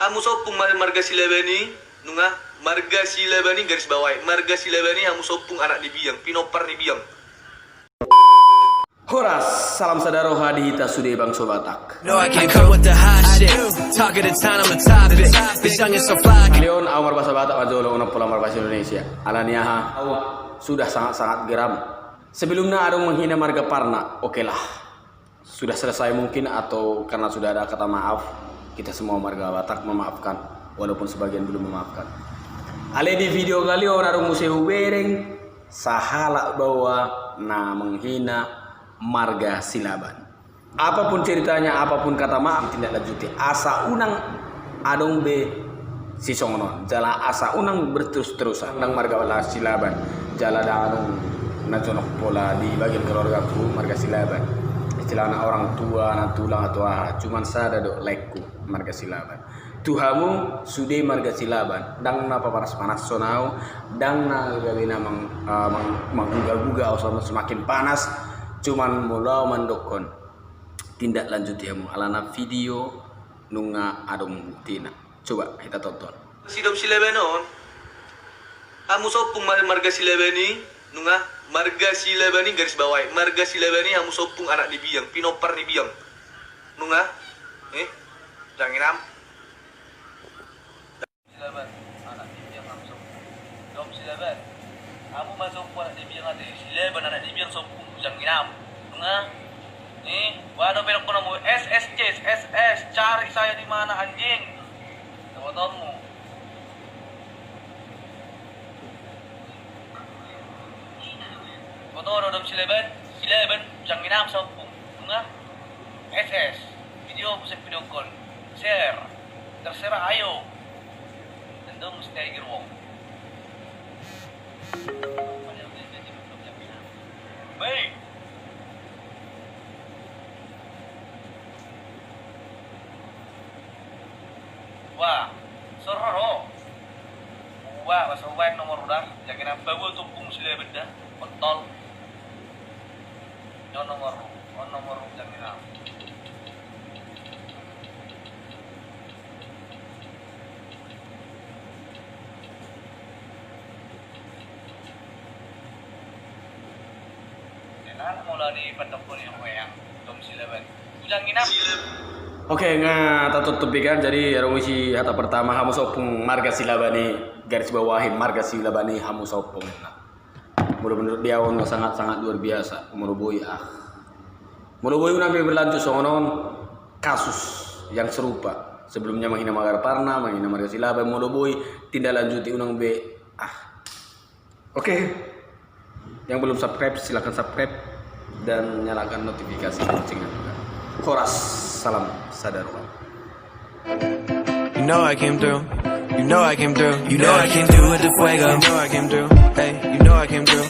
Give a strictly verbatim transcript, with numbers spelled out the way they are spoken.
Hamu sompung ma-, marga Silaban i, nunga, marga Silaban i garis bawah i, marga Silaban i hamu sompung anak ni biang, pinompar ni biang. Horas, salam sada roha di hita sude bangso Batak. No, I can't come with the hot shit. Talk of the town, I'm the topic. Bitch, I'm just so fly. Alai on, au marbahasa Batak ma jolo, unang pola marbahasa Indonesia. Ala ni aha, au sudah sangat-sangat geram. Sebelumnya adong menghina marga Parna, oke lah. Sudah selesai mungkin, atau karena sudah ada kata maaf, kita semua marga Batak memaafkan, walaupun sebagian belum memaafkan. Alai di video kali on adong muse hubereng, sahalak bahwa na menghina marga Silaban. Apapun ceritanya, apapun kata maaf, tindak lanjuti. Asa unang adong be sisongon on. Jala asa unang berterus-terusan. Ndang marga Silaban. Jala ndang adong na jonok pola di bagian keluargaku marga Silaban. Istilahna orang tua, na tulang atau aha. Cuman sada do laengku marga Silaban. Tu hamu sude marga Silaban, ndang na papanas-panashon au, ndang na gabe na mang-, ah, mang-, mangguga-guga au, semakin panas. Cuman molo au mandokkon, tindak lanjuti hamu, alana video nunga adong buktina. Coba hita tonton. Si dom Silaban on. Hamu sompung ma-, marga Silaban i, nunga, marga Silaban i garis bawah i, marga Silaban i hamu sompung anak ni biang, pinompar ni biang. Nunga, eh, janginam. Silaban, anak ni biang hamu sompung. Dom Silaban. Hamu ma sompung anak ni biang ate. Silaban anak ni biang sompung, janginam. Nunga. Nih, waduh, belok kono mu. S S C, S S, cari saya di mana, anjing? Teman-temanmu. Foto do dom Silaban, Silaban, janginam sompung. Nunga. S S. Video, buset, video call. Share. Terserah, ayo. Tentu mesti ayo geruang. Baik. Wah, soro. Wah, masa ubaen nomor udah. Janginam bawa tumpung Silaban dah. Kontol. Nyo nomor, on nomor, janginam. Oke, nga tatutupi kan, jadi adong isi hata pertama, hamu sompung marga Silaban i, garis bawahi, marga Silaban i hamu sompung. Nah, molo menurut dia on sangat-sangat luar biasa, molo boi, ah. Molo boi unang be berlanjut songon on, kasus yang serupa. Sebelumnya menghina marga Parna, menghina marga Silaban, molo boi tindak lanjuti, unang be, ah. Oke. Yang belum subscribe, silakan subscribe dan nyalakan notifikasi loncengnya juga. Horas, salam sada roha. You know I came through. You know I came through. You know I came through with the fuego. You know I came through. Hey, you know I came through.